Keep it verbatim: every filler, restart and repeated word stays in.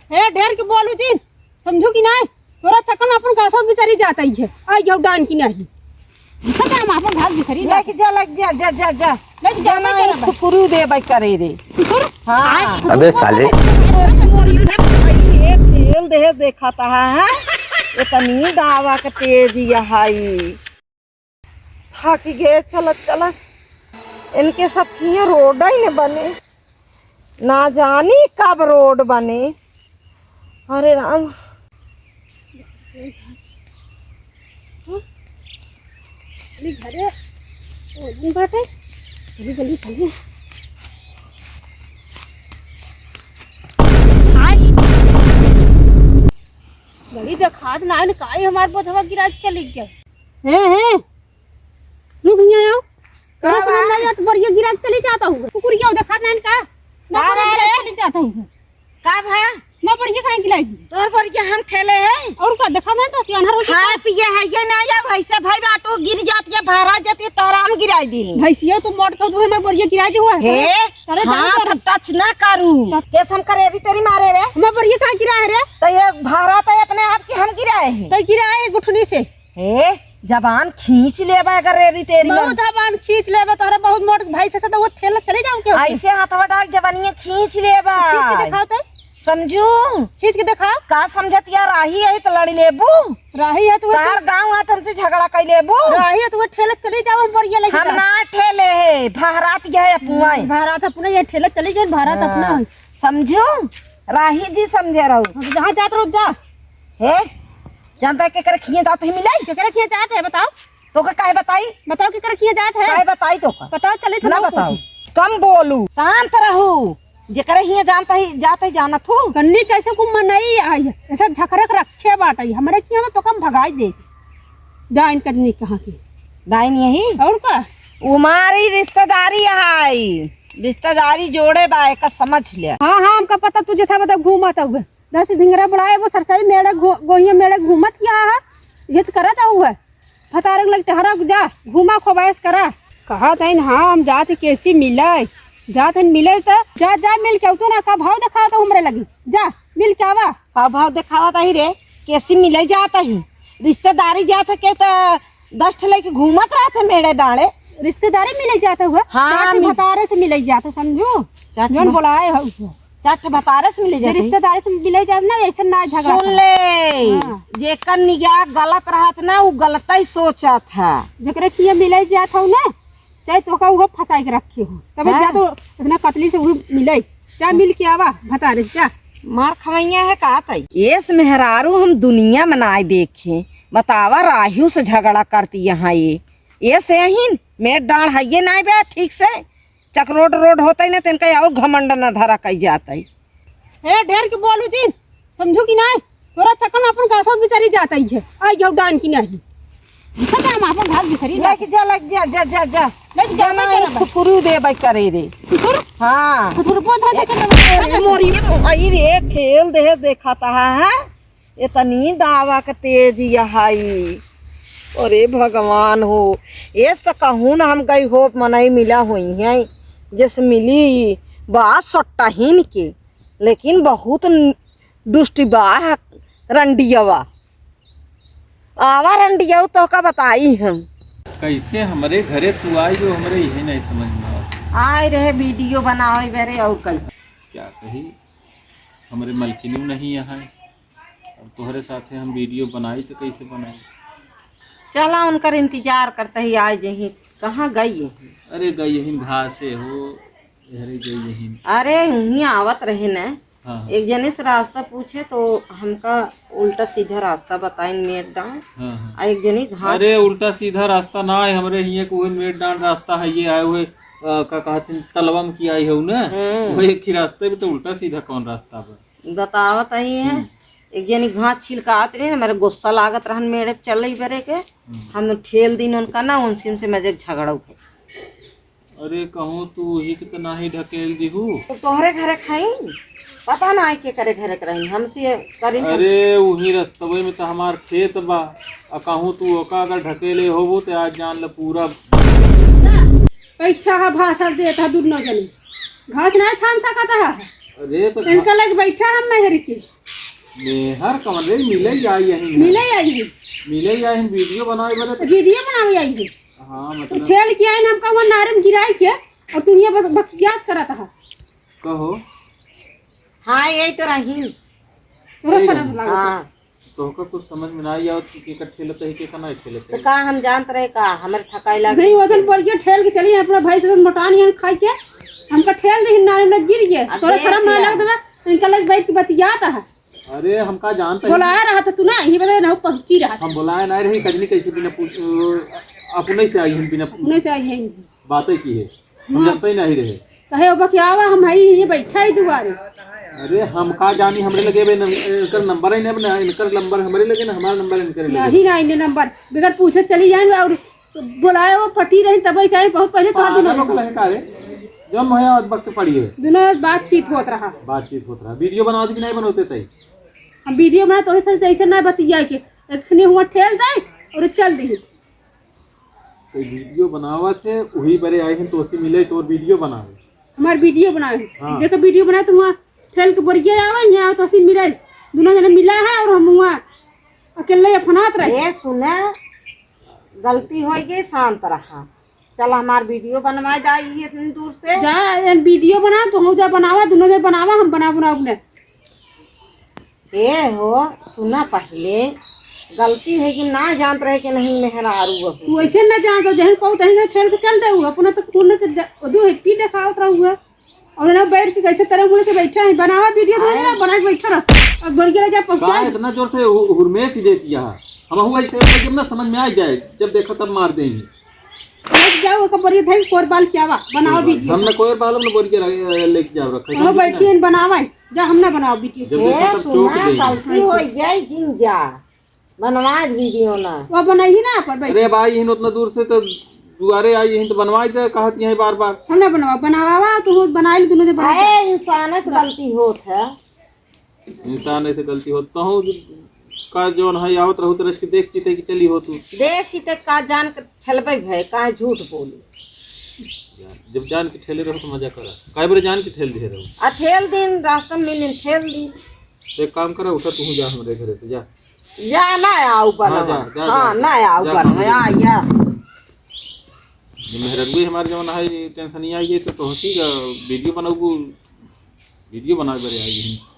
हे ढेर के बोलू जिन, समझू कि नाहीं? तोरा चक्कर में अपन घासो बिसरी जात ही है, आई जाओ डान की नाहीं। दिखा जा, हम अपन घास बिसरी जात। लेके जा, लेके जा, जा, जा, जा। लेके जा, जाना लेके एक जा। ठुकुरू दे भाई करे रे। ठुकुर? हाँ। आय, अबे साले। एक तेल दे देखा था, हाँ? इतनी दावा के तेज यहाई। थक गए चलत चलत। इनके सब हियाँ रोड ही न बने, ना जानी कब रोड बने। अरे राम। चली घरे, भोजन बाटे, जल्दी जल्दी चलिए। आय। बड़ी देखात ना है, काहे हमार बोझवा गिरा के चली गए। हे, हे, रुक हियाँ आओ। तोरा का समझ बा? नहीं आत, बोरिया गिरा के चली जात हूँ। कुकुरिया देखात नहीं का? मैं अरे, बोरिया गिरा के अरे। चली जात हूँ। का भा? मैं बोरिया काहे गिराई दी? तोर बोरिया हम ठेले है। और का देखात नहीं तो सियाना रोज खाए पिए है ये ना या भैंसे भाई बाटो गिर जात या भरा जात या तोरा हम गिराई दी। भैंसिया तो मोट कर दू, मैं बोरिया गिराई दी हुआ है। हे, तोरे जान हाँ, कर। तो टच ना करू। टच। केस हम करेरी तेरी मारे रे। मैं बोरिया काहे गिराए रे? तो ये भरा तो अपने आप के हम गिराए हैं। तो गिराए गुठनी से। हे, जबान खींच लेबा अगर रेरी तेरी बहुत मन। जबान खींच लेबा, तोहरे बहुत मोट भाई से, से तो वो ठेला चले जाओ क्या? ऐसे हाथवा डाल जबानिया खींच लेबा। खींच के दिखाओ तो। समझू? खींच के दिखाओ। का समझत या राही है तो लड़ी लेबू? राही है तो वो तार गाँव है तुमसे झगड़ा कर लेबू? राही है तो वो ठेला चले जाओ, हम बोरिया लेके हम जाओ। ना ठेले है, भारत यह है अपना है। भारत अपना ये ठेला चले जाओ, भारत हाँ। अपना है। समझू? राही जी समझे रहो। हम जहाँ जात रहो जा। हे, जानता है केकरे खिए जात ही मिलाई? केकरे खिए जात है बताओ? तो का काहे बताई? बताओ केकरे खिए जात है? काहे बताई तो का? बताओ चले ना तो बताओ। कुछ। कम बोलू, शांत रहू। जेकरे हिए जानता ही, जात ही जानत हूँ। कन्नी कैसे को मनई आई है? ऐसा झकरक रखे बाटई। हमरे खिए तो कम भगाई दे। डाइन कन्नी कहाँ की? डाइन यही? और का? उमारी रिश्तेदारी आई। रिश्तेदारी जोड़े बा, एका समझ ले। हाँ, हाँ, हमका पता तुझे था, बता घूमत हुए। दस ढिंगरा बुलाए, वो सरसरी मेड़े घू-, गोहिया मेड़े घूमत क्या है? ये तो करत हुए। फतारक लग टहरा जा, घूमा खोबाइस करा। कहा था इन, हाँ, हम जात केसी मिले, जात हन मिले तो जा, जा मिल के, तू ना का भाव दिखा तो हमरे लगी, जा मिल के आवा। का भाव दिखावा ताही रे, केसी मिले जात ही, रिश्तेदारी जात के तो दस ठे लेके घूमत रहत है मेड़े डाँड़े। रिश्तेदारी मिले जात हुआ? हाँ, चार ठे मिल- भतारे से मिले जात है, समझू? चार ठे जौन भा- बोलाए हो। चार ठे भतारे से मिले जे जात है। रिश्तेदारी से मिले जात ना, ऐसे ना झगड़ा सुन करे। ले, हाँ। जेकर निगाह गलत रहत ना, उ गलत ही सोचत है। जेकरे खिए मिले जात हो ना, चाहे तोका उहो फंसाई के रखे हो, तबे हाँ। जा तो इतना कतली से उहो मिले। जा मिल के आवा, भतारे जा। मार खवैया है का तई? एस मेहरारू हम दुनिया में नाय देखे। बतावा, राहियो से झगड़ा करती यहाँ ये। एस यहीन, मेर डाँड़ हइये नाय बे ठीक से। चकरोट रोड होतई ना, तेनका और घमंड न धरा कई जातई। हे, ढेर के बोलू जिन, समझू कि नाय? तोरा चक्कर में अपन घासो बिचारी जात ही है। आई जाओ डान की नाहीं। दिखा जा, हम अपन घास बिचारी जात। लेके जा, लेके जा, जा, जा, जा। लेके जा, जाना लेके एक जा। ठुकुरू दे भाई करे रे। ठुकुर? हाँ। ठुकुर कौन था? ए, चक्कर में? अरे मोरी, आई रे, ठेल दे देखा था, हाँ? इतनी दावा के तेज यहाई। अरे भगवान हो, एस त कहूँ ना हम गई हो, मनई मिला हुई हैं, जैसे मिली बा सट्टाहीन के। लेकिन बहुत न-, दुष्टी बा रंडियवा। आवा रंडियऊ, तोहका बताई हम। कैसे हमरे घरे तू आई जो हमरे इहे नहीं समझ में आवत। आए रहे वीडियो बनावे बरे और कैसे? क्या कही, हमरे मलकिनी नहीं यहाँ है। अब तोहरे साथे हम वीडियो बनाई तो कैसे बनाई? चला उनकर इंतजार करते ही आए जहीं। कहाँ गई यहीं? अरे गई यहीं घासे हो। अरे गई यहीं। अरे, उहीं आवत रहे न। हाँ, हाँ। एक जने से रास्ता पूछे तो हमका उल्टा सीधा रास्ता बताइन मेर डाँड़। हाँ, हाँ। आ एक जनी घास। अरे उल्टा सीधा रास्ता ना है, हमरे हियाँ के उहे मेर डाँड़ रास्ता है, ये आए हुए, अ, का कहत हैं, तलवा में की आई है न? हम्म। वही एक ही रास्ते में तो उल्टा सीधा कौन रास्ता बा? बतावत ही है। हम्म। एक जनी घास छिलकावत रही न, मेरे गुस्सा लागत रहन मेरे चल रही बरे के। हम्म। हम ठेल दिन उनका ना, उनसे, उनसे मजे झगड़ा उठे। अरे कहूँ तू वही के त नाही ढकेल दिहू। तो तोहरे घरे खाई, पता ना के करे घरे के रही, हमसे करी। अरे वही रस्तवे में तो हमार खेत बा, आ कहूँ तू ओका अगर ढकेले होबू तो आज जान ल पूरा। बैठा है भाषण देता दुनो जनी, घास नहीं थाम सकता है। अरे तो इनका लग बैठा हम मेहर के। मेहर कौन रे? मिले ही आई यहीं। मिले ही आई है। मिले ही आई हैं, वीडियो बनावे बरे तो। वीडियो बनावे आई है। हाँ, तो मतलब ठेल के आइन हमका वहाँ नारे में गिराई के, और तू यहाँ बक-, बकियात करत हा। कहो। हाँ, यही तो रही। तोरा शर्म लागत है। हाँ। तोहका कुछ समझ में ना आई आवत कि केकर ठेलत है, केकर ना ठेलत तो है। का हम जानत रहे का? हमरे थकाई लग नहीं, गई। वजन बढ़ गया, ठेल के चली अपना भाई से मोटान यहाँ खाई के, हमका ठेल दे नारे में गिर गए। अब तोरा देख शर्म ना लिया। लगत बा? इनका लग बैठ के बतियात है। अरे, हम का जानत है? बोलाया रहा था तू ना, यही बजे ना पहुँची रहा था। हम बोलाया ना रही, कजनी कैसे बिना पूछ, अ, अपने से आई हम बिना अपने से आई है। बातें की है, हम हम्म। जानते ही नहीं रहे। कहे, "ओ बकियावा, हम हई, ये बैठा ही दुआरे।" अरे, हम का जानी, हमरे लगे बे नम-, इनकर नंबर ही नहीं बना, इनकर नंबर हमरे लगे ना, हमारा नंबर इनके लगे। नहीं, ना, इन्हें नंबर बगैर पूछे चली जाए और बोलाए वो पटी रही, तब ही चाहे बहुत पहले तोहर पागल दुनो हो गए हैं का रे? जौन भैया वक्त पड़ी है। दुनो बातचीत होत रहा। बातचीत होत रहा। वीडियो बनावत कि नहीं बनौते तई? हम वीडियो बनाए तो ऐसे, ऐसे ना बतिया के, एखने हुआ ठेल दे और चल दे। तो वीडियो बनावत है, वही बरे आए हैं, तोसी मिले, तोर वीडियो बनावे। हमार वीडियो बनावे। हाँ। जेकर वीडियो बनाए तो हुआ ठेल के बोरिया आवे, यहाँ तोसी मिले। दुनो जने मिला है और हम हुआ अकेले अफनात रहे। ए, सुना, गलती हो गई, शांत रहा। चल, हमार वीडियो बनवा जाई इतनी दूर से। जा, एन वीडियो बना, तू जा बनावा, दुनो जने बनावा, हम बना, बनाऊ ने। ए हो, सुना पहिले, गलती है कि ना जानत रहे कि नहीं मेहरारू हो। तू ऐसे ना जानत, जहन कहू तहन ठेल के चल देऊ, अपना तो खून के ज-, दू हिप्पी देखावत रहू है। और ना बैठ के कैसे तरह मुड़ के बैठा है, बनावा वीडियो तो आए। ना बना के बैठा रह। अब बोरिया ले जा पहुंचा का दे। इतना जोर से हु-, हुरमेस ही देती है? हम हुआ इसे जब ना समझ में आ जाए, जब देखा तब मार देंगे। लेके जाओ, ओकर बोरिया धई, कोर बाल क्या बा? बनाओ वीडियो। हम ना कोर बाल, हम ना बोरिया ले-, लेके जाओ, रखे। वहाँ बैठी हैं, बनावा। जा, हम ना बनाओ वीडियो। जब ए, देखो तब सुना, चौंक गई। गलती हो जाए, जिन जा। बनवा वीडियो ना। वो बनाई ही ना पर बैठी। अरे भाई, इहन उतना दूर से तो दुआरे आई, इहन तो बनवा दे, कहत यहीं बार बार। हम ना बनवा, बनावा, तू बनाई ले, दुनो जने बनाई। अरे, इंसान से गलती होत है। इंसान ऐसे गलती होत, तहूँ का जौन है, आवत रहू तो रस के देख चीते कि चली हो तू। देख चीते का जान के ठेलबे भय, काहे झूठ बोली? यार, जब जान के ठेले रहो तो मजा करा। काहे बरे जान के ठेल दिए रहो? आ ठेल दिन, रास्ता में मिलिन, ठेल दिन। तो एक काम करा, उठा तू जा हमरे घरे से, जा। जा, ना आओ ऊपर हाँ, ना। जा, जा, हाँ, जा। ना आओ जा, ऊपर काम ना, कर। आ, या। ये मेहररुए हमारे जौन है, ये टेंशन ही आई है, तो, तो हंसी का वीडियो बनाऊ, वीडियो बनावे बरे आई है।